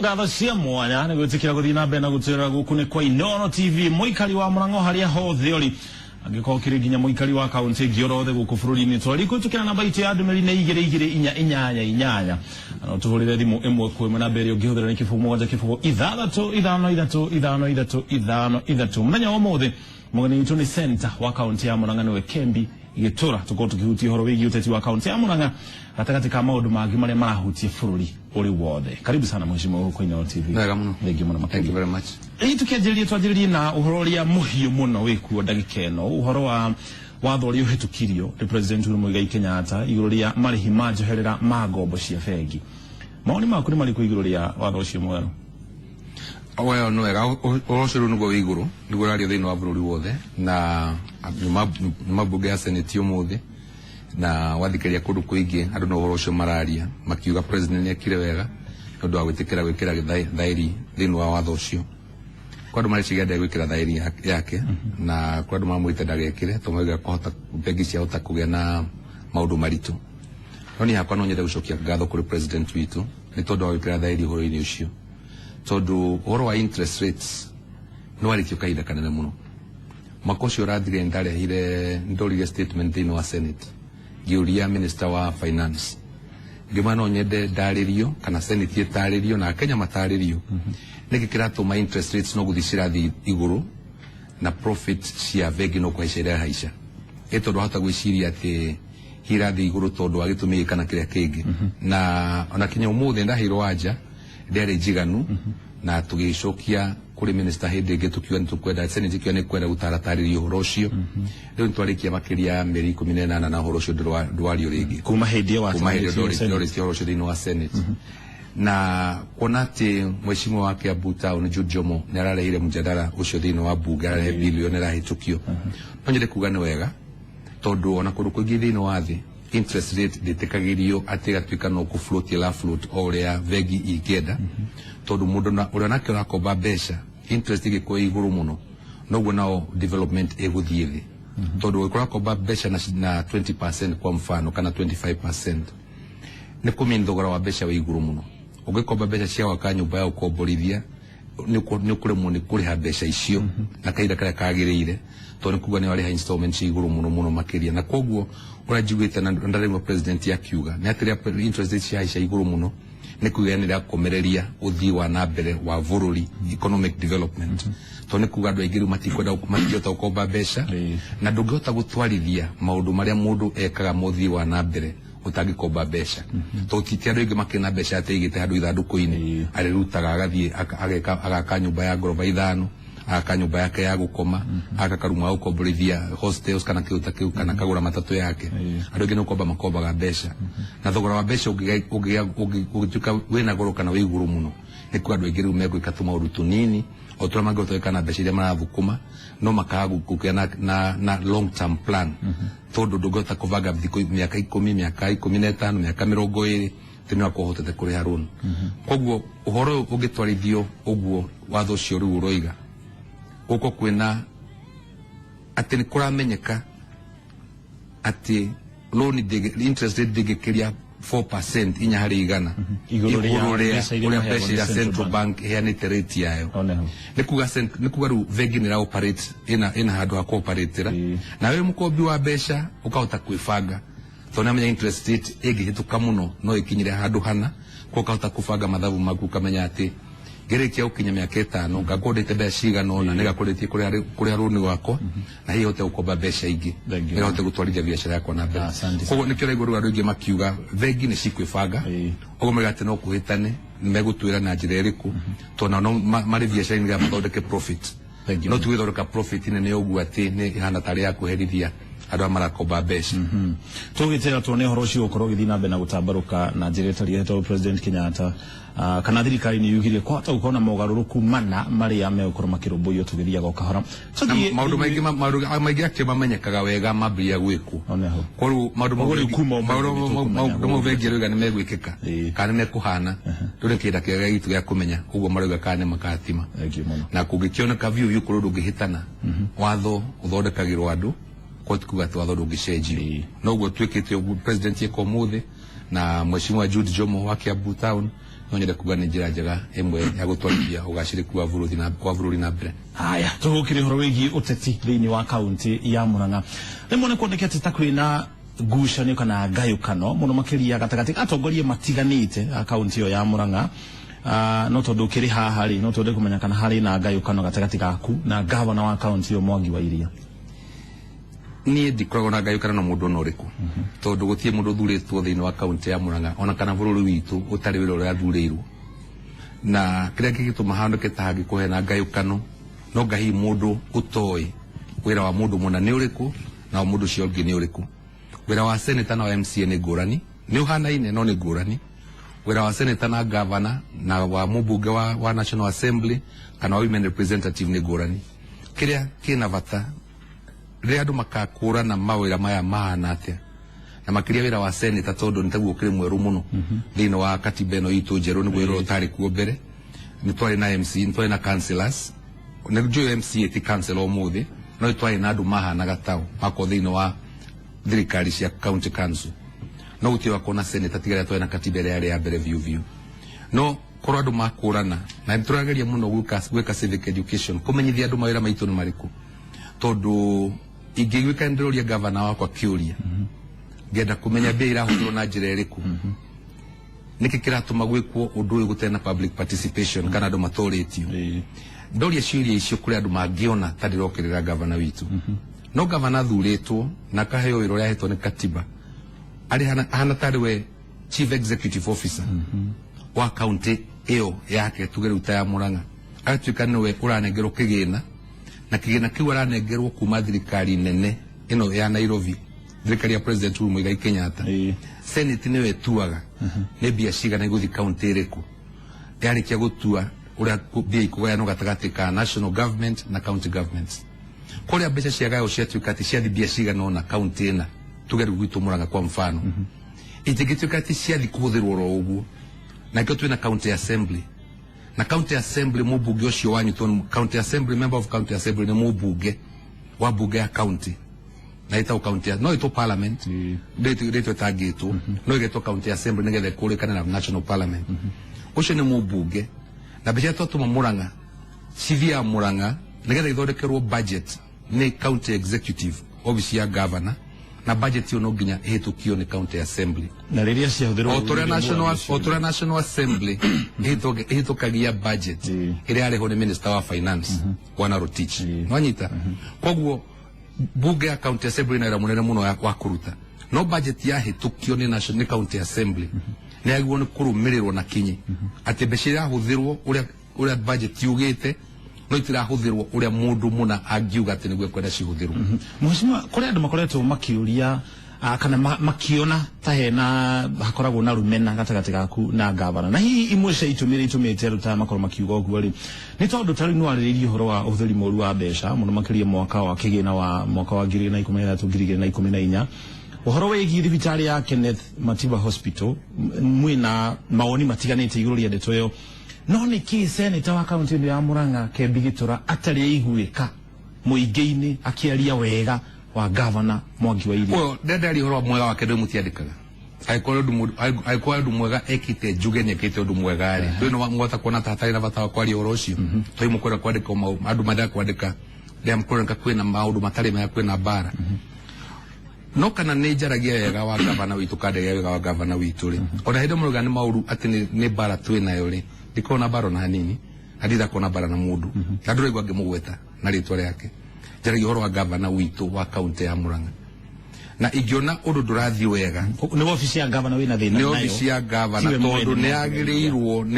Ngatho cia mwanya nĩ gwĩtĩkĩra gũthiĩ na mbere na gũtwĩrora gũkũ nĩ kwa Inooro TV. Mũikari wa Mũrang'o harĩa hothe ũrĩ, angĩkorwo ũkĩrĩ nginya mũikari wa kaunti ĩngĩ orothe gũkũ bũrũri-inĩ, twari kũhĩtũkĩra namba itũ ya ndũmĩrĩri nĩ 22488. Na no tũhũrĩre thimũ 1 kwa 1, namba ĩrĩa ũngĩhũthĩra nĩ 070 653 5353. Mũthenya wa ũmũthĩ mũgeni witũ nĩ center wa kaunti ya Murang'a, nĩwe Kembi Gĩtũra. Tũkorwo tũkĩhutia ũhoro wĩgiĩ ũteti wa kaunti ya Murang'a gatagatĩ ka maũndũ mangĩ marĩa marahutia bũrũri ũrĩ wothe. Karibu sana, mheshimiwa, gũkũ Inooro TV. Wega mũno. Thank you mũno. Thank you very much. Ĩĩ, tũkĩanjĩrĩria, twanjĩrĩrie na ũhoro ũrĩa mũhiũ mũno wĩkuo ndagĩka ĩno, ũhoro wa watho ũrĩa ũhĩtũkirio nĩ President Uhuru Muigai Kenyatta igũrũ rĩa marĩhi ma njoherera ma ngombo cia bengi. Mawoni maku nĩ marĩkũ igũrũ rĩa watho ũcio mwerũ? Well, nĩ wega, ũhoro ũcio rĩu nĩguo wĩ igũrũ, nĩguo ũrario thĩinĩ wa bũrũri wothe, na nyuma mbunge ya Senate ũmũthĩ na wathikĩrĩria kũndũ kũingĩ, andũ no ũhoro ũcio mararia makiuga president nĩ ekire wega nĩ ũndũ wa gwĩtĩkĩra gwĩkĩra thaĩri thĩinĩ wa watho ũcio. Kwa andũ mareciria ndegwĩkĩra thaĩri yake, na kwa andũ mamwĩte ndagekĩre tondũ mauga kũhota bengi ciahota kũgĩa na maũndũ maritũ. No niĩ hakwa no nyende gũcokia ngatho kũrĩ president witũ nĩ tondũ wa gwĩkĩra thaĩri ũhoro-inĩ ũcio, tondũ ũhoro wa interest rates nĩ warĩtio kahinda kanene mũno. Mwaka ũcio ũrathire ndarehire, ndorire statement thĩinĩ wa Senate ngĩũria minister wa finance, ngĩma no nyende ndarĩrio kana Senate ĩtarĩrio na Kenya matarĩrio nĩkĩ kĩratũma interest rates no gũthiĩ cirathiĩ igũrũ na profit cia bengi no kũhaica irahaica. Ĩ tondũ wahota gwĩciria atĩ irathiĩ igũrũ tondũ wa gĩtũmi gĩkĩ kana kĩrĩa kĩngĩ, na ona kinya ũmũthĩ ndaheirwo anja ndĩarĩ njiganu, na tũgĩcokia kũrĩ minister hĩndĩ ĩngĩ tũkiuga nĩ tũkwenda Senate ikiuga nĩ kwenda gũtaratarĩria ũhoro ũcio. Rĩu nĩ twarĩkia makĩria ya mĩeri 18 na ũhoro ũcio ndwario rĩngĩ. Kuma hĩndĩ ĩyo kuma hĩndĩ ĩyo watemanĩtie. Ndorĩtie ũhoro ũcio thĩinĩ wa Senate, na kuona atĩ mheshimiwa wa Kiambu Town Jude Jomo nĩ ararehire mjadala ũcio thĩinĩ wa bunge, ararehe bill ĩyo nĩ ĩrahĩtũkio, no nyende kuga nĩ wega tondũ ona kũndũ kũingĩ thĩinĩ wa thĩ interest rate ndĩtĩkagĩrio atĩ ĩgatuĩka no kũ float ĩra float o ũrĩa bengi ingĩenda, tondũ mũndũ na ũrĩa nake ũrakomba mbeca, interest ĩngĩkorwo ĩ igũrũ mũno noguo nao development ĩgũthiĩ thĩ, tondũ ũngĩkorwo ũrakomba mbeca na 20% kwa mfano kana 25%, nĩ kũmean thogora wa mbeca wĩ igũrũ mũno. Ũngĩkomba mbeca cia gwaka nyũmba ya ũkomborithia, nĩ ũkũremwo nĩ kũrĩha mbeca icio na kahinda karĩa kagĩrĩire, tondũ nĩ kuga nĩ warĩha installment cia igũrũ mũno mũno makĩria. Na koguo ũrĩa njiguĩte na ndarĩmwe president akiuga nĩ atĩ rĩrĩa interest rate ciahaica igũrũ mũno, nĩ kuga nĩ ĩrakomereria ũthii wa na mbere wa bũrũri, economic development, tondũ nĩ kuga andũ aingĩ rĩu matikwenda, matingĩhota gũkomba mbeca, na ndũngĩhota gũtwarithia maũndũ marĩa mũndũ ekaga ma ũthii wa na mbere ũtangĩkomba mbeca, tondũ ti andũ aingĩ makĩrĩ na mbeca atĩ aigĩte handũ ithandũkũ-inĩ arĩrutaga agathiĩ ageka agaka nyũmba ya ngoroba 5, agaka nyũmba yake ya gũkoma, agaka karumu ga gũkomborithia hostels kana kĩndũ ta kĩu, kana kagũra matatũ yake. Andũ aingĩ nĩ gũkomba makombaga mbeca, na thogora wa mbeca ũngĩtuĩka wĩna goro kana wĩ igũrũ mũno, nĩ kuga andũ aingĩ rĩu megwĩka tũmaũndũ tũnini o tũrĩa mangĩhota gwĩka na mbeca iria marathũkũma, no makaga kũgĩa na long term plan, tondũ ndũngĩhota kũbanga thikũ mĩaka 10, mĩaka 15, mĩaka 20 atĩ nĩ wakorwo ũhotete kũrĩha loan. Koguo ũhoro ũyũ ũngĩtwarithio ũguo watho ũcio rĩu ũroiga, gũkorwo kwĩna atĩ nĩ kũramenyeka atĩ loan interest rate ndĩngĩkĩria 4%, 4%. Igũrũ rĩa igũrũ rĩa mbeca iria ũrĩa maheagwo mbeca nĩ iria Central Central Bank ĩheanĩte rate yayo. Oneho. Nĩ kuga rĩu bengi nĩ ĩra operate ĩna handũ ha kũoperatĩra, na wĩ mũkombi wa mbeca ũkahota kwĩbanga, tondũ nĩamenya interest rate ĩngĩhĩtũka mũno no ĩkinyĩre handũ hana, kwa ũkahota kũbanga mathabu maku, ũkamenya atĩ ngĩrĩkia gũkinya mĩaka 5 ngakorwo ndĩte mbeca cigana ũna, nĩgakorwo ndĩtie kũrĩha rũni rwakwa na hihi hote gũkomba mbeca ingĩ Thank you. nĩhote gũtwarithia biacara yakwa na mbere. Asante. Koguo nĩkĩo ũraigua rĩu andũ aingĩ makiuga bengi nĩ cikwĩbanga. Ũguo mauga atĩ no kũhĩtane megũtwĩra na njĩra ĩrĩkũ, tondũ nao no marĩ biacara-inĩ nĩgetha mathondeke profit. Thank you. No ti gwĩthondeka profit nene ũguo atĩ nĩ ĩhana tarĩ ya kũherithia andũ arĩa marakomba mbeca. Tũgĩtera tuone ũhoro ũcio ũkorwo ũgĩthiĩ na mbere na gũtambarũka na njĩra ĩtarĩ tondũ President Kenyatta, kana thirikari nĩ yugire kwahota gũkorwo na mogarũrũku mana marĩa megũkorwo makĩrũmbũiyo tũgĩthiaga o kahora. Na maũndũ maingĩ maũndũ maingĩ akĩ mamenyekaga wega mambĩrĩria gwĩkwo. Oneho. Koguo maũndũ Koguo rĩu kuma ũmũthĩ maũndũ nĩ tũkũmenya maũndũ mau bengi rauga nĩ megwĩkĩka kana nĩ mekũhana, rĩu nĩ kĩhinda kĩega gitũ gĩa kũmenya ũguo marauga kana nĩ makatima. Thank you mũno. Na kũngĩkĩoneka biũ biũ kũrĩ ũndũ ũngĩhĩtana, watho ũthondekagĩrwo andũ. Ko ti kuga atĩ watho ndũngĩcenjio. Noguo twĩkĩte ũguo president eka ũmũthĩ na mheshimiwa Jude Jomo wa Kiambu Town, no nyende kuga nĩ njĩra njega ĩmwe ya gũtwarithia ũgacĩrĩku wa bũrũri na wa bũrũri na mbere. Haya, tũgũkĩrĩ ũhoro wĩgiĩ ũteti thĩinĩ wa kaunti ya Murang'a. Rĩmwe nĩ kuonekete ta kwĩna ngucanio kana ngayũkano mũno makĩria gatagatĩ ka atongoria matiganĩte a kaunti ĩyo ya Murang'a. No tondũ ũkĩrĩ haha rĩ, no twende kũmenya kana harĩ na ngayũkano gatagatĩ gaku na gavana wa kaunti ĩyo Mwangi wa Iria. Niĩ ndikoragwo na ngayũkano na mũndũ ona ũrĩkũ, tondũ gũtirĩ mũndũ ũthurĩtwo thĩinĩ wa kaunti ya Murang'a ona kana bũrũri witũ ũtarĩ wĩra ũrĩa athurĩirwo. Na kĩrĩa kĩngĩtũma hanũke ta hangĩkorwo hena ngayũkano, no nga hihi mũndũ ũtoĩ wĩra wa mũndũ mũna nĩ ũrĩkũ na wa mũndũ ũcio ũngĩ nĩ ũrĩkũ. Wĩra wa senator na wa MCA nĩ ngũrani, nĩ ũhanaine no nĩ ngũrani. Wĩra wa senator na governor na wa mũmbunge wa National Assembly kana wa women representative nĩ ngũrani. Kĩrĩa kĩna bata rĩrĩa andũ makakũrana mawĩra maya mahana atĩa, na makĩria wĩra wa senator, tondũ nĩ taguo ũkĩrĩ mwerũ mũno thĩinĩ wa katiba ĩno itũ njerũ, nĩguo wĩra ũtarĩ kuo mbere. Nĩ twarĩ na MC, nĩ twarĩ na councillors, nĩ njũĩ MCA ti councillor ũmũthĩ, no nĩ twarĩ na andũ mahanaga tao makorwo thĩinĩ wa thirikari cia county council, no gũtirĩ wakorwo na senator tiga rĩrĩa twarĩ na katiba ĩrĩa yarĩ ya mbere biũ biũ. No korwo andũ makũrana, na nĩ tũrageria mũno gwĩka civic education, kũmenyithia andũ mawĩra maitũ nĩ marĩkũ, tondũ ingĩiguĩka nĩ ndĩroria gavana wakwa kĩũria, ngenda kũmenya mbia irahũthĩrwo na njĩra ĩrĩkũ, nĩkĩ kĩratũma gwĩkwo ũndũ ũyũ gũtarĩ na public participation kana andũ matorĩtio. Ndoria ciũria icio kũrĩ andũ mangĩona ta ndĩrokĩrĩra gavana witũ, no gavana athurĩtwo na akaheo wĩra ũrĩa ahetwo nĩ katiba, arĩ ahana tarĩ we chief executive officer wa county ĩyo yake, tuge rĩu ta ya Murang'a, agatuĩka nĩwe ũranengerwo kĩgĩna, na kĩgĩna kĩu aranengerwo kuma thirikari nene ĩno ya Nairobi, thirikari ya President Uhuru Muigai Kenyatta. Senate nĩyo ĩtuaga nĩ mbia cigana igũthiĩ county ĩrĩkũ, yarĩkia gũtua ũrĩa mbia ikũgayanwo gatagatĩ ka national government na county governments. Kũrĩa mbeca ciagaywo ciatuĩka atĩ ciathi mbia cigana ũna county ĩna, tuge rĩu gwitũ Murang'a kwa mfano, itingĩtuĩka atĩ ciathi kũhũthĩrwo oro ũguo. Na kĩo twĩna county assembly, na county assembly mũmbunge ũcio wanyu, tondũ county assembly, member of county assembly nĩ mũmbunge wa mbunge ya county, na ĩtagwo county, no ĩtwo parliament, rĩtwa ĩtangĩtwo, no ĩgetwo county assembly nĩgetha ĩkũrĩkane na national parliament. Ũcio nĩ mũmbunge, na mbeca twatũma Murang'a cithiaga Murang'a nĩgetha ithondekerwo budget nĩ county executive, office ya governor, na budget ĩyo no nginya ĩhĩtũkio nĩ county assembly. Na rĩrĩa ciahũthĩrwo O torĩa National Assembly ĩhĩtũkagia budget ĩrĩa yarehwo nĩ minister wa finance, Bwana Rotich, nwanyita. Koguo bunge ya county assembly na wĩra mũnene mũno wa kũruta, no budget yahĩtũkio nĩ national, nĩ county assembly, nĩ yagĩrĩirwo nĩ kũrũmĩrĩrwo na kinyi atĩ mbeca irahũthĩrwo ũrĩa budget yugĩte, no itirahũthĩrwo ũrĩa mũndũ mũna angiuga atĩ nĩguo ekwenda cihũthĩrwo. Mheshimiwa, kũrĩ andũ makoretwo makĩũria kana makiona ta hena hakoragwo na rumena gatagatĩ gaku na gavana, na hihi imwe cia itũmi iria itũmĩte andũ ta makorwo makiuga ũguo rĩ, nĩ tondũ ta rĩu nĩwarĩrĩirie ũhoro wa ũhũthĩri mũru wa mbeca mũno makĩria mwaka wa kĩgĩna wa mwaka wa 2013 2014, ũhoro wĩgiĩ thibitarĩ ya Kenneth Matiba Hospital, mwĩna mawoni matiganĩte igũrũ rĩa ndeto ĩyo. No nĩ kĩ senator wa kaunti ĩno ya Murang'a Kembi Gĩtura atarĩ aiguĩka mũingĩ-inĩ akĩaria wega wa gavana Mwangi wa Iria? Well, ndendaria ũhoro mwega wake ndũ mũtiandĩkaga. Angĩkorwo ũndũ mwega ekĩte, njuge nĩ ekĩte ũndũ mwega rĩ, ndũĩ no mwahota kuona ta hatarĩ na bata wa kwaria ũhoro ũcio, tondũ mũkwenda kwandĩka andũ mendaga kwandĩka rĩrĩa kũroneka kwĩna maũndũ matarĩ mega, kwĩna mbara. No kana nĩ njaragia wega wa gavana witũ kana ndaragia wega wa gavana witũ rĩ, ona hĩndĩ mũrauga nĩ maũru atĩ nĩ mbara twĩ nayo rĩ, ndikoragwo na mbara ona hanini, na ndirakorwo na mbara na mũndũ, na ndũraigua ngĩmũgweta na rĩtwa rĩake. Njaragia ũhoro wa gavana witũ wa kaunti ya Murang'a, na ingĩona ũndũ ndũrathiĩ wega, nĩ wabici ya gavana wĩna thĩna nĩ wabici ya gavana, tondũ nĩ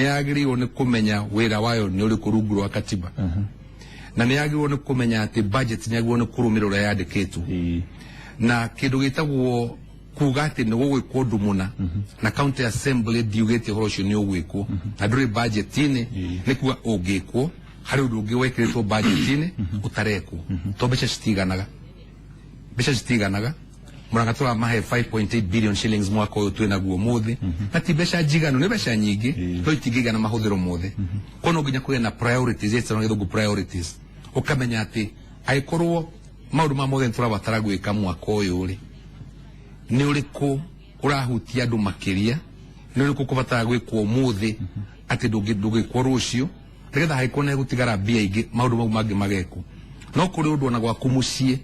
yagĩrĩirwo nĩ kũmenya wĩra wayo nĩ ũrĩkũ rungu rwa katiba, na nĩ yagĩrĩirwo nĩ kũmenya atĩ budget nĩ yagĩrĩirwo nĩ kũrũmĩrĩra ũrĩa yandĩkĩtwo, na kĩndũ gĩtagwo kuga atĩ nĩ gũgwĩkwo ũndũ mũna na county assembly ndiugĩte ũhoro ũcio nĩ ũgwĩkwo na ndũrĩ budget-inĩ, nĩ kuga ũngĩkwo harĩ ũndũ ũngĩ wekĩrĩtwo budget-inĩ ũtarekwo, to mbeca citiganaga, mbeca citiganaga. Murang'a tũramahe 5.8 billion shillings mwaka ũyũ twĩnaguo ũmũthĩ, na ti mbeca njiganu, nĩ mbeca nyingĩ, no itingĩigana mahũthĩro mothe. Koguo no nginya kũgĩe na priorities, ĩtagwo na gĩthũngũ priorities, ũkamenya atĩ angĩkorwo Maundu ma mothe tũrabatara gwĩka mwaka ũyũ rĩ, nĩ ũrĩkũ ũrahutia andũ makĩria, nĩ ũrĩkũ kũbatara gwĩkwo ũmũthĩ atĩ ndũngĩkwo rũciũ, nĩgetha hangĩkorwo nĩ gũtigara mbia ingĩ maũndũ mau mangĩ magekwo. No kũrĩ ũndũ ona gwaku mũciĩ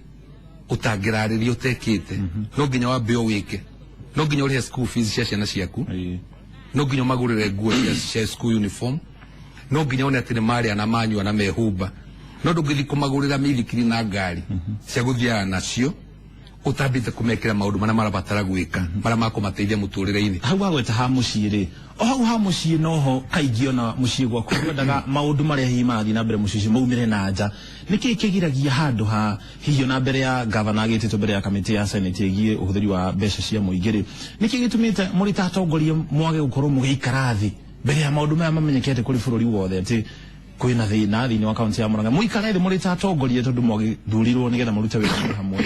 ũtangĩrarĩria ũtekĩte, no nginya wambe ũwĩke. No nginya ũrĩhe school fees cia ciana ciaku, no nginya ũmagũrĩre nguo cia school uniform, no nginya one atĩ nĩ marĩa na manyua na mehumba. No ndũngĩthiĩ kũmagũrĩra mĩithikiri na ngari cia gũthiaga nacio utambite kumekera maundu maria marabatara gwika maria makũmateithia mũtũrĩre-inĩ. Hau wagweta ha mũciĩ rĩ, o hau ha mũciĩ noho kaingĩ ona mũciĩ gwaku wendaga maũndũ marĩa hihi marathiĩ na mbere mũciĩ ũcio maumĩre na nja. Nĩkĩ kĩgiragia handũ ha hihi ona mbere ya gavana agĩtĩtwo mbere ya kamĩtĩ ya senate ĩgiĩ ũhũthĩri wa mbeca cia mũingĩ rĩ, nĩkĩ gĩtũmĩte mũrĩ ta atongoria mwage gũkorwo mũgĩikara thĩ mbere ya maũndũ maya mamenyekete kũrĩ bũrũri wothe atĩ kwĩna thĩna thĩinĩ wa kaunti ya Murang'a? Mũikare thĩ mũrĩ ta atongoria tondũ mwagĩthurirwo nĩgetha mũrute wĩra hamwe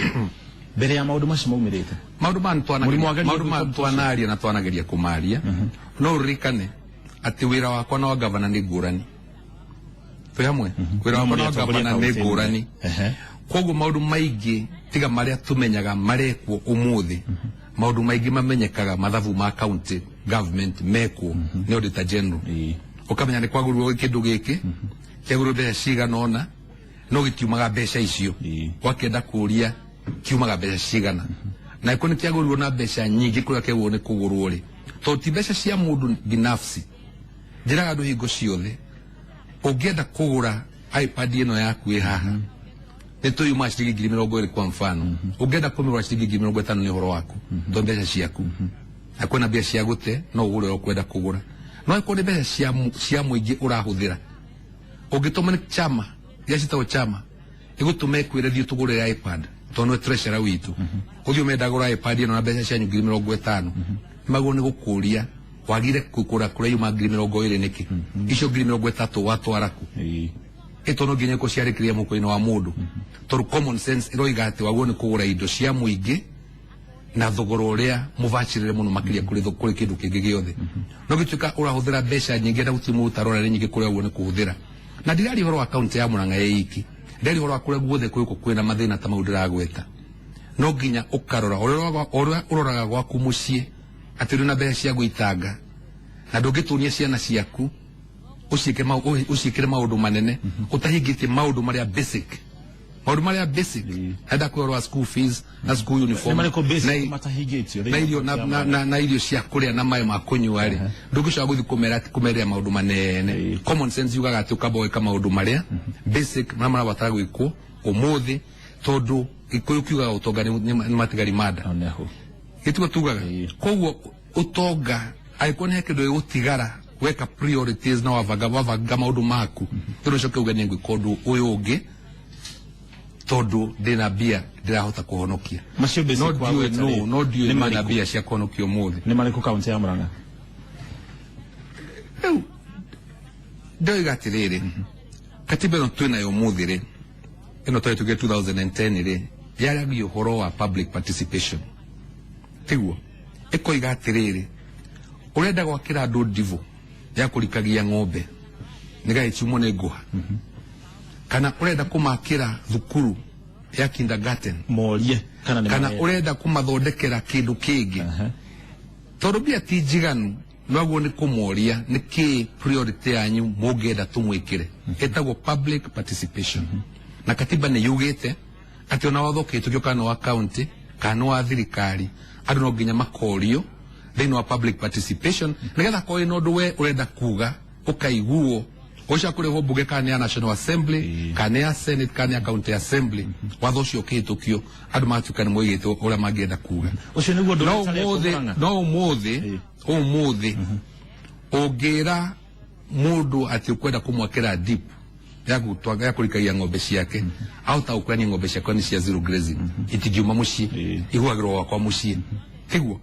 mbere ya maũndũ macio maumĩrĩte. Maũndũ maya twanaria na twanageria kũmaria, no ũririkane atĩ wĩra wakwa na wa gavana nĩ ngũrani. Twĩ hamwe? Wĩra wakwa na wa gavana nĩ ngũrani. Koguo maũndũ maingĩ tiga marĩa tũmenyaga marekwo ũmũthĩ, maũndũ maingĩ mamenyekaga mathabu ma county government mekwo nĩ auditor general. Ũkamenya nĩ kwagũrirwo kĩndũ gĩkĩ, kĩagũrirwo mbeca cigana ũna, no gĩtiumaga mbeca icio. Wakĩenda kũria kiumaga mbeca cigana, na ĩkorwo nĩ kĩagũrirwo na mbeca nyingĩ kũrĩa kĩagũrirwo nĩ kũgũrwo rĩ, tondũ ti mbeca cia mũndũ binafsi. Njĩraga andũ hingo ciothe, ũngĩenda kũgũra iPad ĩno yaku ĩ haha, nĩ tũyuma ciringi 20,000 kwa mfano, ũngĩenda kũmĩgũra ciringi 50,000 nĩ ũhoro waku, tondũ mbeca ciaku. Na kwĩna mbia cia gũte, no ũgũre ũrĩa ũkwenda kũgũra. No ĩkorwo nĩ mbeca cia mũingĩ ũrahũthĩra, ũngĩtũma nĩ chama, iria ciĩtagwo chama, ĩgũtũma ĩkwĩre thiĩ tũgũrĩre iPad, tondũ nĩwe treasurer witũ. Ũthiĩ ũmende agũra iPad ĩno na mbeca cianyu 50,000. Nĩmagwo nĩ gũkũria wagire kũgũra kũrĩa yuma 20,000 nĩkĩ? Icio 30,000 watwara kũ? Ĩto no nginya ĩkũciarĩkĩria mũhuko-inĩ wa mũndũ. Tondũ common sense ĩroiga atĩ wagwo nĩ kũgũra indo cia mũingĩ na thogora ũrĩa mũbacĩrĩre mũno makĩria kũrĩ kĩndũ kĩngĩ gĩothe. No gĩtuĩka ũrahũthĩra mbeca nyingĩ na gũtirĩ mũndũ ũtarora nĩ nyingĩ kũrĩa ũguo nĩ kũhũthĩra. Na ndiraria ũhoro wa kaunti ya Murang'a ĩ iki, ndiraria ũhoro wa kũrĩa guothe kwĩ kwĩna mathĩna ta mau ndĩragweta. No nginya ũkarora ũrĩa ũroraga gwaku mũciĩ atĩ ndũna mbeca cia gũitanga na ndũngĩtũnia ciana ciaku ũciĩkĩre maũndũ manene ũtahingĩtie maũndũ marĩa basic. Maũndũ marĩa basic, enda kwĩrora wa school fees na school uniform na irio cia kũrĩa na maĩ ma kũnyua rĩ, ndũngĩcoka gũthiĩ kũmerĩra maũndũ manene. Common sense yugaga atĩ ũkamba gwĩka maũndũ marĩa basic marĩa marabatara gwĩkwo ũmũthĩ, tondũ Gĩkũyũ kiugaga ũtonga nĩ matigari ma nda. Gĩtiguo tugaga. Koguo ũtonga angĩkorwo nĩ he kĩndũ gĩgũtigara weka priorities na wabanga maũndũ maku, tondũ ũcoke uge nĩ ngwĩka ũndũ ũyũ ũngĩ tondũ ndĩna mbia ndĩrahota kũhonokia. Macio basic no ndiũĩ ndĩna mbia cia kũhonokia ũmũthĩ. Nĩ marĩkũ kaunti ya Murang'a? Rĩu ndoiga atĩrĩrĩ, katiba ĩno twĩnayo ũmũthĩ rĩ, ĩno twahĩtũkire 2010 rĩ, yaragia ũhoro wa public participation. Tiguo ĩkoiga atĩrĩrĩ, ũrenda gwakĩra andũ ndibũ ya kũrikagia ng'ombe nĩgetha ĩciumwo nĩ ngũha, kana ũrenda kũmakĩra thukuru ya kindergarten morie kana ũrenda kũmathondekera kĩndũ kĩngĩ, tondũ mbia ti njiganu, noguo nĩ kũmoria nĩkĩ priority yanyu mũngĩenda tũmwĩkĩre. Ĩtagwo public participation. Na katiba nĩ yugĩte atĩ ona watho ũkĩhĩtũkio kana wa county kana wa thirikari, andũ no nginya makorio thĩinĩ wa public participation, nĩgetha korwo ĩna ũndũ we ũrenda kuga ũkaiguo, ũcoka kũrĩhwo mbunge kana nĩ ya National Assembly kana nĩ ya Senate kana nĩ ya County Assembly, watho ũcio ũkĩhĩtũkio andũ magatuĩka nĩ moigĩte ũrĩa mangĩenda kuga. Ũcio nĩguo ũndũ ũrĩa no ũmũthĩ ũngĩra mũndũ atĩ ũkwenda kũmwakĩra dip ya kũrikagia ng'ombe ciake, ahota gũkũrania ng'ombe ciakwa nĩ cia zero grazing, itingiuma mũciĩ, ihũagĩrwo gwakwa mũciĩ. Tiguo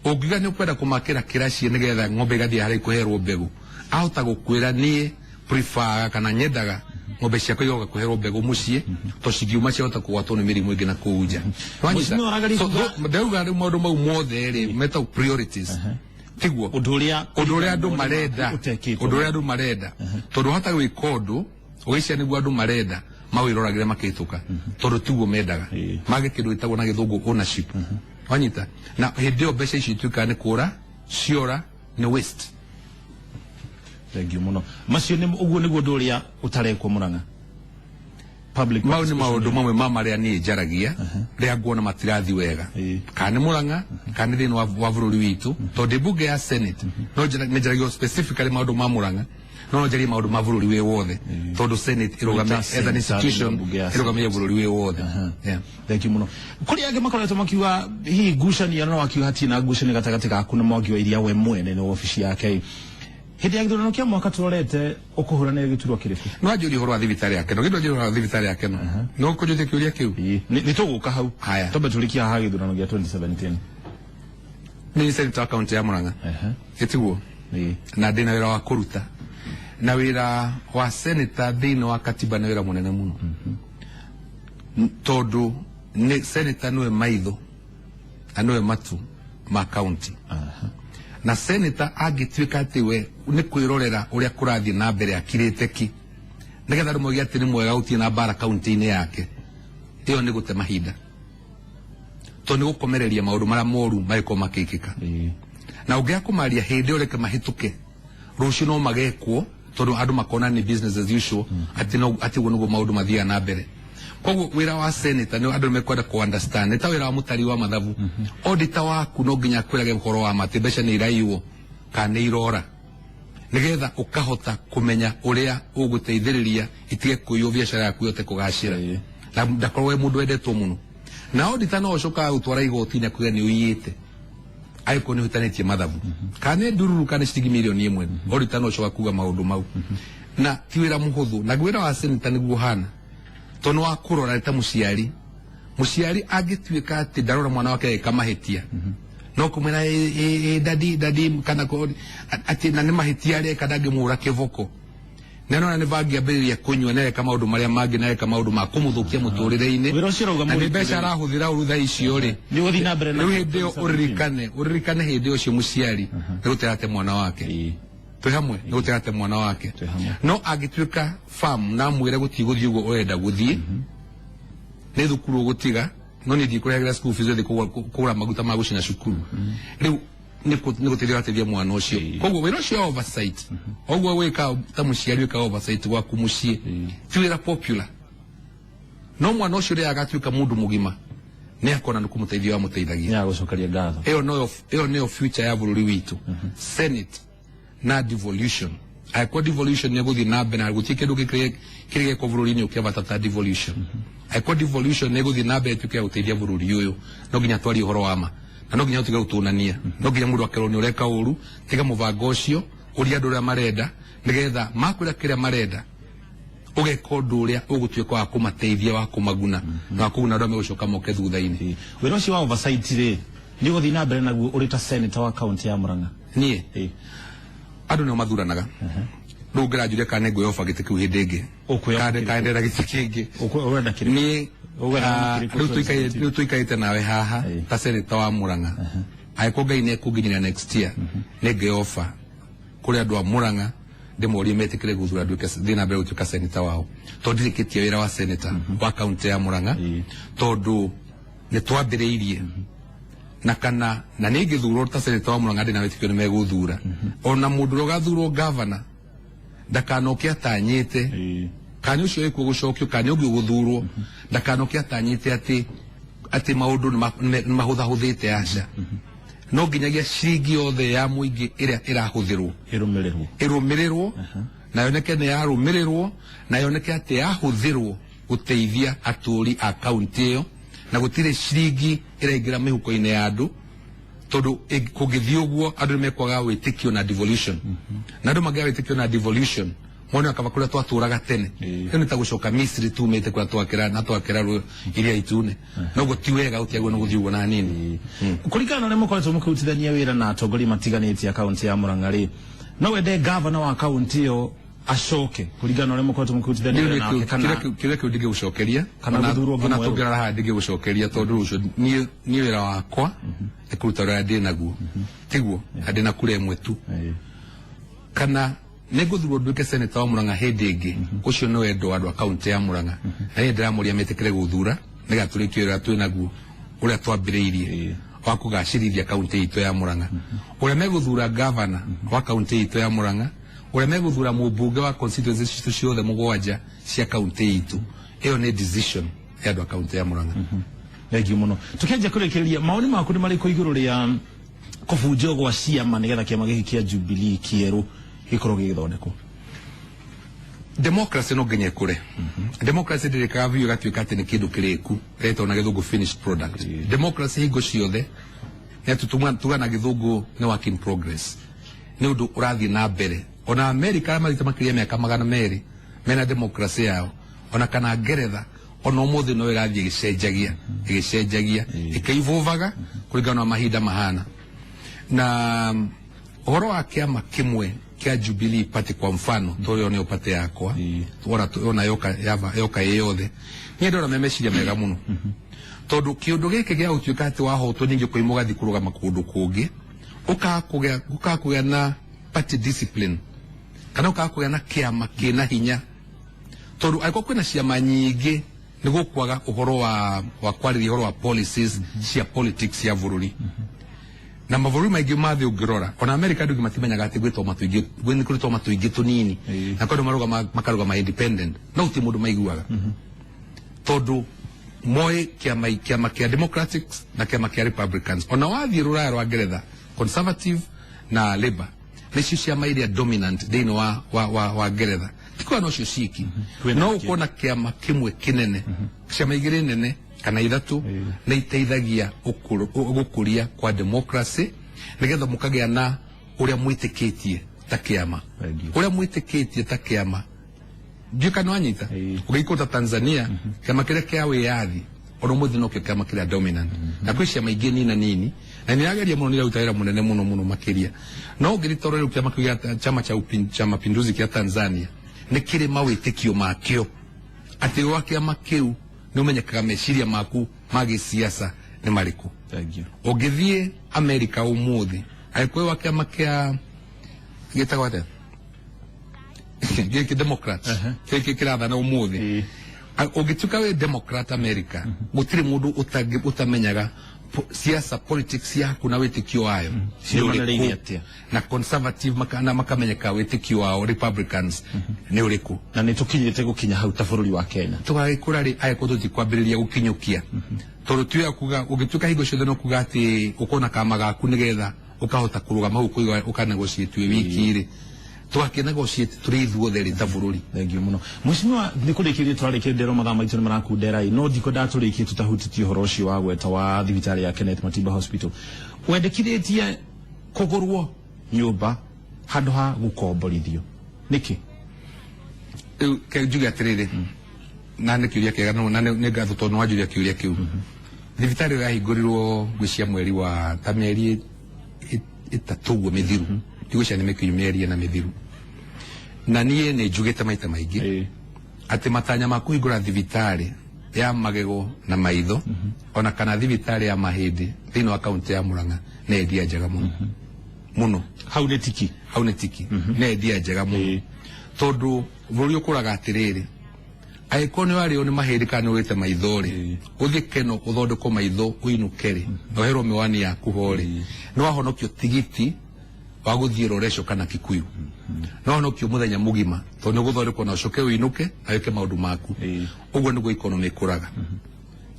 ũngiuga nĩ ũkwenda kũmakĩra kĩraci nĩgetha ng'ombe igathiĩ harĩa ikũherwo mbegũ, ahota gũkwĩra niĩ prefer kana nyendaga ng'ombe ciakwa igoka kũherwo mbegũ mũciĩ, tondũ cingiuma ciahota kũgwatwo nĩ mĩrimũ ĩngĩ na kũu nja. Ndauga rĩu maũndũ mau mothe rĩ metagwo priorities. Tiguo ũndũ ũrĩa andũ marenda, ũndũ ũrĩa andũ marenda, tondũ ũhota gwĩka ũndũ ũgĩcia nĩguo andũ marenda, mawiroragire makituka tondu tiguo mendaga mage kindu gitagwo na githungu ownership. Wanyita na hindi yo mbeca ici ituikaga ni kura ciora ni waste. Thank you muno. Macio ni uguo niguo nduria utarekwo Murang'a. Public mau ni maundu mamwe ma maria ni njaragia ria nguona matirathi wega kana ni Murang'a kana ni thiini wa bururi witu tondu bunge ya Senate no njaragia specifically maundu ma Murang'a no njarie maundu ma bururi wi wothe tondu Senate irugame as an institution irugame bururi wi wothe. Thank you muno. Kuri angi makoretwo makiuga hihi ngucanio no akiuga hatirĩ ngucanio gatagati gaku na Mwangi wa Iria we mwene na ofici yake. Hindi ya githurano kia mwaka turorete ukuhuranira giturwa kiriku no anjũrie ũhoro wa thibitarĩ yake no gĩndũ anjũrie ũhoro wa thibitarĩ yake no no kũnjũtie kĩũria kĩu nĩ tũgũka hau twambe tũrĩkie haha gĩthurano gĩa 2017. Nĩ senator wa kaunti ya Murang'a ĩtiguo na ndĩna wĩra wa kũruta na wĩra wa senator thĩinĩ wa katiba nĩ wĩra mũnene mũno tondũ nĩ senator nĩwe maitho na nĩwe matu ma kaunti. Na senator angĩtuĩka atĩ we nĩ kwĩrorera ũrĩa kũrathiĩ na mbere akirĩte ki nĩgetha andũ moige atĩ nĩ mwega gũtirĩ na mbara kaunti-inĩ yake, ĩyo nĩ gũte mahinda tondũ nĩ gũkomereria maũndũ marĩa moru magĩkorwo makĩkĩka. Na ũngĩaga kũmaria hĩndĩ ĩyo reke mahĩtũke rũciũ no magekwo tondũ andũ makona nĩ business as usual atĩ no atĩ ũguo nĩguo maũndũ mathiaga na mbere. Koguo wĩra wa senator nĩ andũ mekwenda kũ understand nĩ ta wĩra wa mũtari wa mathabu. Auditor waku no nginya akwĩrage ũhoro wa ma atĩ mbeca nĩ iraiywo kana nĩ irora nĩgetha ũkahota kũmenya ũrĩa ũgũteithĩrĩria itige kũiywo biacara yaku yote kũgacĩra na ndakorwo wĩ mũndũ wendetwo mũno. Na auditor no ũcokaga gũtwara igoti-inĩ akuge nĩ ũiyĩte angĩkorwo nĩ ũhĩtanĩtie mathabu kana nĩ ndururu kana nĩ ciringi mirioni ĩmwe, auditor no ũcoka kuga maũndũ mau na ti wĩra mũhũthũ. Na wĩra wa senator nĩguo ũhana tondũ wa kũrora ta mũciari. Mũciari angĩtuĩka atĩ ndarora mwana wake agĩka mahĩtia no kũmwĩra dadi dadi kana atĩ na nĩ mahĩtia areka ndangĩmũhũra kĩboko na nona nĩ bangĩambĩrĩria kũnyua na eka maũndũ marĩa mangĩ na eka maũndũ ma kũmũthũkia mũtũrĩre-inĩ na nĩ mbeca arahũthĩra ũru thaa icio rĩ rĩu hĩndĩ ĩyo ũririkane hĩndĩ ũcio mũciari nĩ gũterate mwana wake twĩ hamwe nĩ gũterate mwana wake. No angĩtuĩka farm na amwĩre gũtigũthiĩ ũguo ũrenda gũthiĩ nĩ thukuru ũgũtiga no nĩ ndikũrehagĩra school fees ũthiĩ kũgũra maguta ma gũcina cukuru rĩu nĩ gũteithia ũrateithia mwana ũcio. Koguo wĩra ũcio wa oversight ũguo wĩka ta mũciari wĩkaga oversight gwaku mũciĩ ti wĩra popular no mwana ũcio rĩrĩa agatuĩka mũndũ mũgima nĩ akona nĩ kũmũteithia wamũteithagia nĩ agũcokeria ngatho. Ĩyo nĩyo future ya bũrũri witũ. Senate na devolution angĩkorwo devolution nĩ ĩgũthiĩ na mbere na gũtirĩ kĩndũ kĩrĩ gĩekwo bũrũri-inĩ ũkĩa bata ta devolution. Angĩkorwo devolution nĩ ĩgũthiĩ na mbere ĩtuĩke ya gũteithia bũrũri ũyũ no nginya twarie ũhoro wa ma na no nginya ũtige gũtũnania no nginya mũndũ akerwo nĩ ũreka ũru tiga mũbango ũcio ũria andũ ũrĩa marenda nĩgetha makwĩra kĩrĩa marenda ũgeka ũndũ ũrĩa ũgũtuĩka wa kũmateithia wa kũmaguna na wa kũguna andũ arĩa megũcoka moke thutha-inĩ. Wĩra ũcio wa oversight rĩ nĩ ũgũthiĩ na mbere naguo ũrĩ ta senator wa kaunti ya Murang'a? Niĩ andũ nĩo mathuranaga rĩu ngĩranjũria kana nĩngwĩyoba gĩtĩ kĩu hĩndĩ ĩngĩ kana ndĩrenda gĩtĩ kĩngĩ. Niĩ rĩu tũikarĩte nawe haha ta senator wa Murang'a angĩkorwo Ngai nĩekũnginyĩria next year nĩngĩyoba kũrĩ andũ a Murang'a ndĩmorie metĩkĩre gũthura nduĩke thiĩ na mbere gũtuĩka senator wao tondũ ndirĩkĩtie wĩra wa senator wa kaunti ya Murang'a tondũ nĩ twambĩrĩirie na kana na nĩ ingĩthurwo ta senator wa Murang'a ndĩna wĩtĩkio nĩ megũthura. Ona mũndũ ũrĩa ũgathurwo governor ndakanoke atanyĩte kana ũcio wĩkuo gũcokio kana ũngĩ ũgũthurwo ndakanoke atanyĩte atĩ maũndũ nĩ mahũthahũthĩte aca. No nginyagia ciringi yothe ya mũingĩ ĩrĩa ĩrahũthĩrwo ĩrũmĩrĩrwo na yoneke nĩ yarũmĩrĩrwo na yoneke atĩ yahũthĩrwo gũteithia atũũri a kaunti ĩyo na gũtirĩ ciringi ĩraingĩra mĩhuko-inĩ ya andũ tondũ kũngĩthiĩ ũguo andũ nĩ mekwaga wĩtĩkio na devolution na andũ mangĩaga wĩtĩkio na devolution mone akaba kũrĩa twatũraga tene ĩyo nĩ ta gũcoka Misiri tumĩte kũrĩa twakĩra na twakĩra iria itune noguo ti wega gũtiagwo nĩ gũthiĩ ũguo na hanini. Kũringana na ũrĩa mũkoretwo mũkĩrutithania wĩra na atongoria matiganĩte a kaunti ya Murang'a rĩ no wende gavana wa kaunti ĩyo acoke kũringana na ũrĩa mũkoretwo mũkĩrutithania wĩra nake kana kĩrĩa kĩu ndingĩgũcokeria kana gũthurwo ona tũngĩrora haha ndingĩgũcokeria tondũ ũcio niĩ wĩra wakwa nĩ kũruta ũrĩa ndĩ naguo tiguo na ndĩna kura ĩmwe tu kana Nĩ ngũthurwo nduĩke senator wa Murang'a hĩndĩ ĩngĩ, ũcio nĩ wendo wa andũ a kaunti ya Murang'a, na niĩ ndĩramũria metĩkĩre gũthura nĩgetha tũrĩkie wĩra twĩ naguo ũrĩa twambĩrĩirie wa kũgacĩrithia kaunti itũ ya Murang'a. Ũrĩa megũthura gavana wa kaunti itũ ya Murang'a, ũrĩa megũthura mũmbunge wa constituency citũ ciothe mũgwanja cia kaunti itũ, ĩyo nĩ decision ya andũ a kaunti ya Murang'a. Thank you muno. Tukianjia kurikiria, maoni maku ni marĩkũ igũrũ rĩa kũbunjwo gwa ciama nĩgetha kĩama gĩkĩ kĩa Jubilee kĩerũ gĩkorwo gĩgĩthondekwo? Democracy no nginya ĩkũre. Democracy ndĩrĩkaga biũ ĩgatuĩka atĩ nĩ kĩndũ kĩrĩku ĩretwo na gĩthũngũ finished product. Democracy hingo ciothe nĩ atĩ tuga na gĩthũngũ nĩ work in progress, nĩ ũndũ ũrathiĩ na mbere. Ona America arĩa mathiĩte makĩria mĩaka 200 mena democracy yao, ona kana Ngeretha, ona ũmũthĩ no ĩrathiĩ ĩgĩcenjagia ĩgĩcenjagia ĩkĩivovaga kũringana na mahinda mahana. Na ũhoro wa kĩama kĩmwe kĩa Jubilee Party kwa mfano, tondũ ĩyo nĩyo party yakwa, ona yoka yoka ĩ yothe, niĩ ndona me meciria mega mũno, tondũ kĩũndũ gĩkĩ gĩa gũtuĩka atĩ wahotwo ningĩ ũkoima ũgathiĩ kũrũgama kũndũ kũngĩ, ũkaga kũgĩa na party discipline kana ũkaga kũgĩa na kĩama kĩna hinya, tondũ angĩkorwo kwĩna ciama nyingĩ nĩ gũkwaga ũhoro wa kwarĩria ũhoro wa policies cia politics cia bũrũri. Na mabũrũri maingĩ ma thĩ ũngĩrora, ona America andũ aingĩ matimenyaga atĩ gwĩ twama tũingĩ, nĩ kũrĩ twama tũingĩ tũnini, na kwĩ andũ marũgama makarũgama independent, no gũtirĩ mũndũ maiguaga, tondũ moĩ kĩama kĩa Democrats na kĩama kĩa Republicans. Ona wathiĩ rũraya rwa Ngeretha, Conservative na Labour nĩcio ciama iria dominant thĩinĩ wa Ngeretha. Ti kuga nocio ciki, no ũkona kĩama kĩmwe kĩnene, ciama igĩrĩ nene kana ithatũ nĩ iteithagia gũkũria kwa democracy, nĩgetha mũkagĩa na ũrĩa mwĩtĩkĩtie ta kĩama, ũrĩa mwĩtĩkĩtie ta kĩama. Ndiũ kana wanyita. Ũgĩikũta Tanzania, kĩama kĩrĩa kĩa wĩyathi ona ũmũthĩ nokĩo kĩama kĩrĩa dominant, na kwĩ ciama ingĩ nina nini na nĩrageria mũno, nĩraruta wĩra mũnene mũno mũno makĩria. No ũngĩrĩtoro rĩu kĩama kĩu gĩa chama cha mapinduzi kĩa Tanzania nĩ kĩrĩ mawĩtĩkio makĩo, atĩ wa kĩama kĩu nĩ ũmenyekaga meciria maku ma gĩsiasa nĩ marĩkũ. Thank you. Ũngĩthiĩ America ũmũthĩ, angĩkorwo wa kĩama kĩa gĩtagwo atĩa gĩkĩ Democrat gĩkĩ kĩrathana ũmũthĩ, ũngĩtuĩka wĩ Democrat America, gũtirĩ mũndũ ũtamenyaga siasa politics yaku na wĩtĩkio wayo nĩ Ciũmanĩrĩire ũrĩkũ. Atĩa? Na Conservative na makamenyeka wĩtĩkio wao, Republicans nĩ ũrĩkũ. Na nĩ tũkinyĩte gũkinya hau ta bũrũri wa Kenya? Tũgagĩkũra rĩ angĩkorwo tũtikwambĩrĩria gũkinyũkia, tondũ tuya kuga ũngĩtuĩka hingo ciothe no kuga atĩ ũkona kama gaku nĩgetha ũkahota kũrũgama hau kũiga ũkanegotiate wĩ wiki rĩ, tũgakĩnegotiate tũrĩ ithuothe rĩ ta bũrũri. Thank you muno, mheshimiwa. Nĩ kũrĩkĩrĩria tũrarĩkĩrĩria, ndĩrona mathaa maitũ nĩ marakundera, no ndikwendaga tũrĩkie tũtahutĩtie ũhoro ũcio wa gweta wa thibitarĩ ya Kenneth Matiba Hospital. Wendekithĩtie kũgũrwo nyũmba handũ ha gũkomborithio nĩkĩ? Rĩu ke njuge atĩrĩrĩ, na nĩ kĩũria kĩega, na nĩ ngatho tondũ nĩ wanjũria kĩũria kĩu. Thibitarĩ ĩyo yahingũrirwo ngwĩciria mweri wa ta mĩeri 3 ũguo mĩthiru, ndigwĩciria nĩ mĩkinyu mĩeri 4 mĩthiru, na niĩ nĩ njugĩte maita maingĩ atĩ matanya ma kũhingũra thibitarĩ ya magego na maitho ona kana thibitarĩ ya mahĩndĩ thĩinĩ wa kaunti ya Murang'a nĩ idea njega mũno mũno. Hau nĩ tiki. Hau nĩ tiki, nĩ idea njega mũno, tondũ bũrũri ũkũraga atĩrĩrĩ, angĩkorwo nĩ warĩo nĩ mahĩndĩ kana nĩ ũrĩte maitho rĩ, ũthiĩ Keno ũthondekwo maitho ũinũke rĩ, na ũherwo mĩwani yaku ho rĩ, nĩ wahonokio tigiti wa gũthiĩ Loresho kana Kikuyu, nĩ wahonokio mũthenya mũgima, tondũ nĩ ũgũthondekwo na ũcoke ũinũke na wĩke maũndũ maku. Ũguo nĩguo economy ĩkũraga,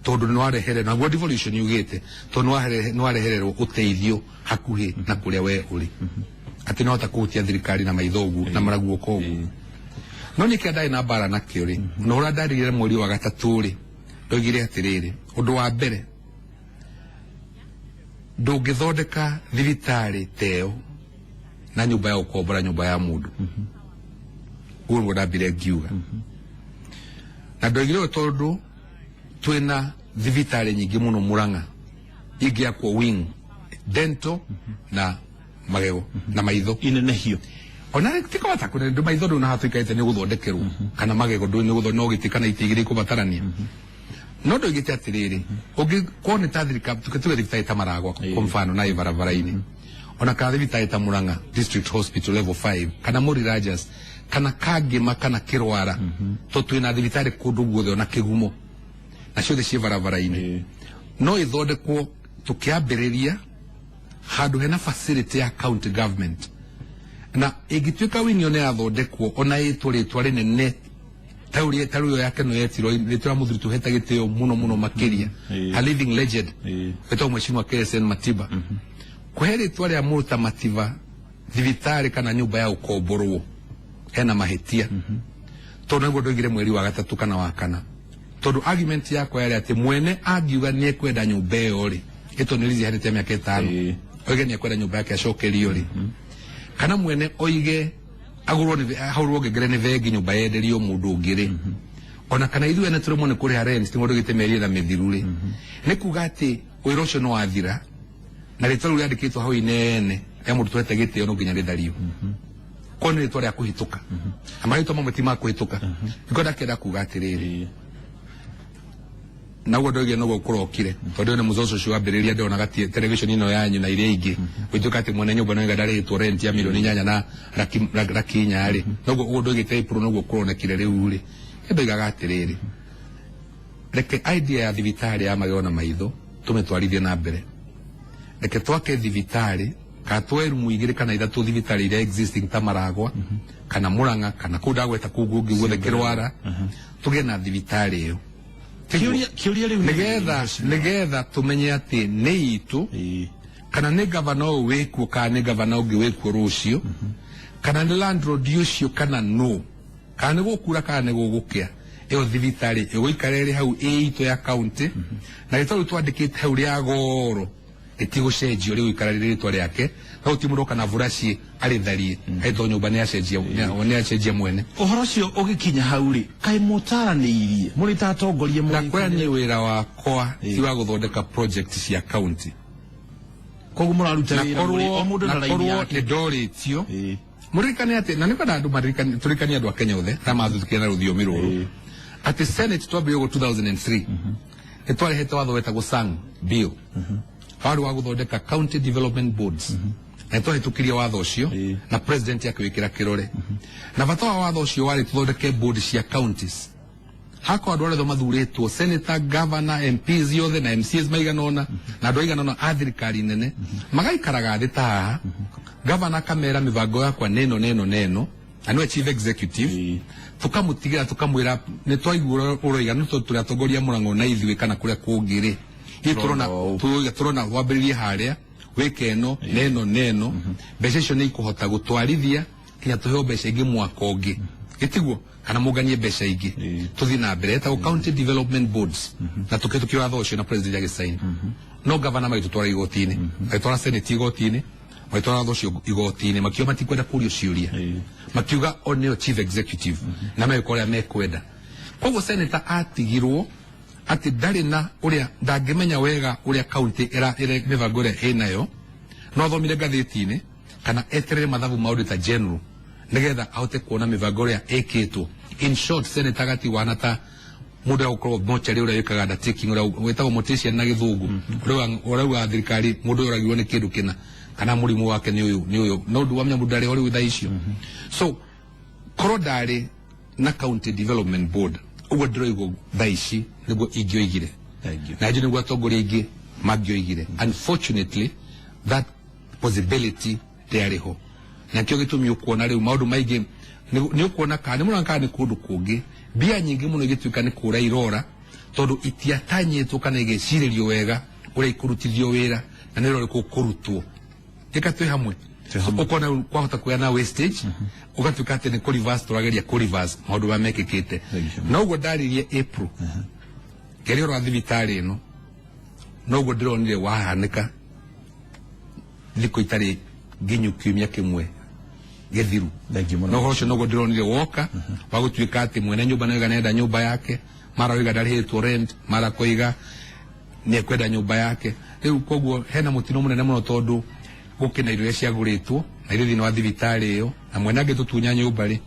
tondũ nĩ warehere naguo devolution yugĩte, tondũ nĩ warehererwo ũteithio hakuhĩ na kũrĩa we ũrĩ, atĩ nĩ wahota kũhutia thirikari na maitho ũguo na maraguoko ũguo. No nĩ kĩa ndarĩ na mbara nakĩo rĩ, na ũrĩa ndarĩire mweri wa gatatũ rĩ, ndoigire atĩrĩrĩ, ũndũ wa mbere, ndũngĩthondeka thibitarĩ ta ĩyo na nyũmba ya gũkombora nyũmba ya mũndũ. Ũguo nĩguo ndambire ngiuga, na ndoigire ũũ tondũ twĩna thibitarĩ nyingĩ mũno Murang'a ingĩakwo wing dental na magego na maitho inenehio. Ona ti kawata kũnene, ndũ maitho ndũ na hatuĩkaĩte nĩ gũthondekerwo kana magego ndũ nĩ gũthondekwo no gĩtĩ kana itĩ igĩrĩ ikũbatarania. No ndoigĩte atĩrĩrĩ, ũngĩkorwo nĩ ta thirikari tuge thibitarĩ ta Maragwa kwa mfano na ĩ barabara-inĩ, Ona kana thibitarĩ ta Murang'a District Hospital level 5 kana Mori Rajas kana Kangema kana Kirwara, to twĩna thibitarĩ kũndũ guothe, ona Kĩgumo, na ciothe ciĩ barabara-inĩ. No ĩthondekwo tũkĩambĩrĩria handũ hena facility ya county government, na ĩngĩtuĩka wing ĩyo nĩ yathondekwo, ona ĩtwo rĩtwa rĩnene ta ũrĩa ta rĩu yake no yetirwo rĩtwa rĩa mũthuri tũhete gĩtĩo mũno mũno makĩria, a living legend, wĩtagwo Mheshimiwa KSN Matiba. Kũhe rĩtwa rĩa mũrũ ta Matiba thibitarĩ kana nyũmba ya gũkomborwo hena mahĩtia, tondũ nĩguo ndoigire mweri wa gatatũ kana wa kana, tondũ argument yakwa yarĩ atĩ mwene angiuga nĩ ekwenda nyũmba ĩyo rĩ, ĩtwo nĩ lease yahanĩte mĩaka 5, oige nĩ ekwenda nyũmba yake acokerio rĩ, kana mwene oige agũrwo nĩ ahũrwo ngengere nĩ bengi, nyũmba yenderio mũndũ ũngĩ rĩ, ona kana ithuĩ ene tũremwo nĩ kũrĩha rent nĩguo ndũgĩte mĩeri ĩna mĩthiru rĩ, nĩ kuga atĩ wĩra ũcio nĩ wathira, na rĩtwa rĩu rĩandĩkĩtwo hau inene rĩa mũndũ tũhete gĩtĩo no nginya rĩthario, korwo nĩ rĩtwa rĩa kũhĩtũka, na marĩtwa mamwe ti ma kũhĩtũka. Nĩkĩo ndakĩenda kuga atĩrĩrĩ, naguo ndoigire noguo kũrokire, tondũ nĩ mũzozo ũcio wambĩrĩria ndonaga television ĩno yanyu na iria ingĩ gũtuĩka atĩ mwene nyũmba no ndarĩhĩtwo rent ya 8 milioni na laki 4 rĩ, noguo ũguo ndoigĩte April, noguo kũronekire rĩu rĩ. Ndoigaga atĩrĩrĩ, reke idea ya thibitarĩ ya magego na maitho tũmĩtwarithie na mbere, reke twake thibitarĩ kana twoe rumu igĩrĩ kana ithatũ thibitarĩ iria existing ta Maragwa kana Murang'a kana kũu ndagweta kũu kũngĩ guothe Kĩrwara, tũgĩe na thibitarĩ ĩyo. Kĩũria rĩu Nĩgetha tũmenye atĩ nĩ itũ, kana nĩ gavana ũyũ wĩkuo kana nĩ gavana ũngĩ wĩkuo rũciũ, kana nĩ landlord ũcio, kana no kana nĩ gũkura kana nĩ gũgũkĩa, ĩyo thibitarĩ ĩgũikara ĩrĩ hau ĩ itũ ya county, na rĩtwa rĩu twandĩkĩte hau rĩa goro rĩtigũcenjio, rĩgũikara rĩrĩ rĩtwa rĩake, no gũtirĩ mũndũ kana buraci arĩtharie aitwo nyũmba nĩ acenjia mwene. Ũhoro ũcio ũgĩkinya hau rĩ, kaĩ mũtaranĩirie mũrĩ ta atongoria? Na kwĩra nĩ wĩra wakwa ti wa gũthondeka project cia county. Koguo mũraruta na wĩra mũrĩ o korwo mũndũ na na raini korwo yake. Nĩ ndorĩtio, mũririkane atĩ na nĩkwenda andũ maririkane, tũririkanie andũ a Kenya othe arĩa mathutũkire na rũthiomi rũrũ atĩ Senate twambĩrĩria ũguo 2003 nĩ twarehete watho wetagwo Sang Bill, warĩ wa gũthondeka county development boards, na nĩ twahĩtũkirie watho ũcio na president akĩwĩkĩra kĩrore. Na bata wa watho ũcio warĩ tũthondeke board cia counties, hakorwo andũ arĩa othe mathurĩtwo, senator, governor, MPs yothe na MCAs maigana ũna na andũ aigana ũna a thirikari nene, magaikaraga thĩ ta haha, governor akamera mĩbango yakwa nĩ ĩno na ĩno na ĩno, na nĩwe chief executive. Tukamũtigĩra tũkamwĩra nĩ twaigua ũroiga, no tondũ tũrĩ atongoria Mũrang'o na ithuĩ kana kũrĩa kũngĩ rĩ, ithuĩ tũrona ũũ. Tũrona wambĩrĩrie harĩa wĩke ĩno na ĩno na ĩno, mbeca icio nĩ ikũhota gũtwarithia nginya tũheo mbeca ingĩ mwaka ũngĩ, gĩtiguo kana mũnganie mbeca ingĩ tũthiĩ na mbere, etagwo county development boards. Na tũkĩtũkia watho ũcio na president agĩsign, no gavana magĩtũtwara igoti-inĩ, magĩtwara senate igoti-inĩ, magĩtwara watho ũcio igoti-inĩ, makiuga matikwenda kũrio ciũria, makiuga o nĩo chief executive na megĩka ũrĩa mekwenda. Koguo senator atigirwo atĩ ndarĩ na ũrĩa ndangĩmenya wega ũrĩa county ĩra mĩbango ĩrĩa ĩnayo, no athomire ngathĩti-inĩ kana eterere mathabu ma auditor general nigetha ahote kuona mĩbango ĩrĩa ĩkĩtwo. In short, senator gatiwana ta mũndũ agũkorwo mochari ũrĩa wĩkaga undertaking, ũrĩa wĩtagwo mortician na gĩthũngũ, ũrĩa ũrauga thirikari mũndũ ũyũ ũragirwo nĩ kĩndũ kĩna kana mũrimũ wake nĩ ũyũ nĩ ũyũ, no ndũ wamenya mũndũ ndarĩ ho rĩu thaa icio. So korwo ndarĩ na county development board ũguo ndĩroigwo thaa ici nĩguo ingĩoigire. Thank you. Na njũ nĩguo atongoria aingĩ mangĩoigire. Unfortunately, that possibility ndĩarĩ ho, na kĩo gĩtũmi ũkuona rĩu maũndũ maingĩ nĩ ũkuona kana nĩ mũrona kana nĩ kũndũ kũngĩ mbia nyingĩ mũno igĩtuĩka nĩ kũra irora, tondũ itiatanyĩtwo kana igecirĩrio wega ũrĩa ikũrutithio wĩra na nĩ wĩra ũrĩkũ ũkũrutwo. Ĩka twĩ hamwe. Twĩ hamwe. Ũkona rĩu kwahota kũgĩa na wastage, ũgatuĩka atĩ nĩ kũ reverse tũrageria kũ reverse maũndũ marĩa mekĩkĩte. Thank you. Na ũguo ndaririe April ngĩaria ũhoro wa thibitarĩ ĩno, noguo ndĩronire wahanĩka thikũ itarĩ nginyu kiumia kĩmwe gĩthiru. Thank you mũno. Na ũhoro ũcio noguo ndĩronire woka wa gũtuĩka atĩ mwene nyũmba nĩoiga nĩenda nyũmba yake, mara oiga ndarĩhĩtwo rent, mara koiga nĩekwenda nyũmba yake rĩu. Koguo hena mũtino mũnene mũno, tondũ gũkĩna indo iria ciagũrĩtwo na irĩ thĩinĩ wa thibitarĩ ĩyo, na mwene angĩtũtunya nyũmba rĩ,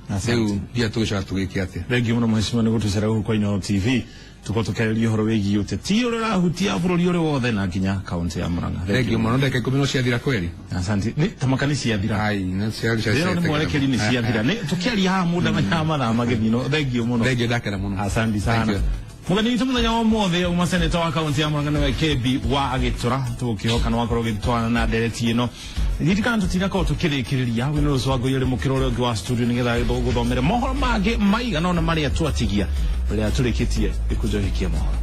Asante. rĩu mbia tũgĩcoka tũgĩke atĩa? Thank you mũno mheshimiwa nĩ gũtũcera gũkũ kwa Inooro TV. Tukorwo tukiarĩria ũhoro wĩgiĩ ũteti ũrĩa ũrahutia bũrũri ũrĩ wothe na nginya kaunti ya Murang'a. Thengiũ mũno, ndagĩka 10 no ciathira kweri. Asante. Nĩ tamaka nĩ ciathira. Ai, nĩ ciathira. Rĩro nĩ mwerekeri nĩ ciathira. Nĩ tũkĩaria haha mũndũ amenyaga mathaa magĩthiĩ no thengiũ mũno. Thengiũ, ndakena mũno. Asante Thank sana. you. Mũgeni witũ mũthenya wa ũmũthĩ auma seneta wa kaunti ya Murang'a nĩwe KB wa Agĩtũra. Tũgũkĩhoka nĩ wakorwo ũgĩtwarana na ndereti ĩno. Ririkana tũtinakorwo tũkĩrĩkĩrĩria wĩna rũcio wa ngũi mũkĩra ũrĩa ũngĩ wa studio nĩgetha gũthomere mohoro mangĩ maigana ũna marĩa twatigia rĩrĩa tũrĩkĩtie gĩkunjo gĩkĩ kĩa mohoro.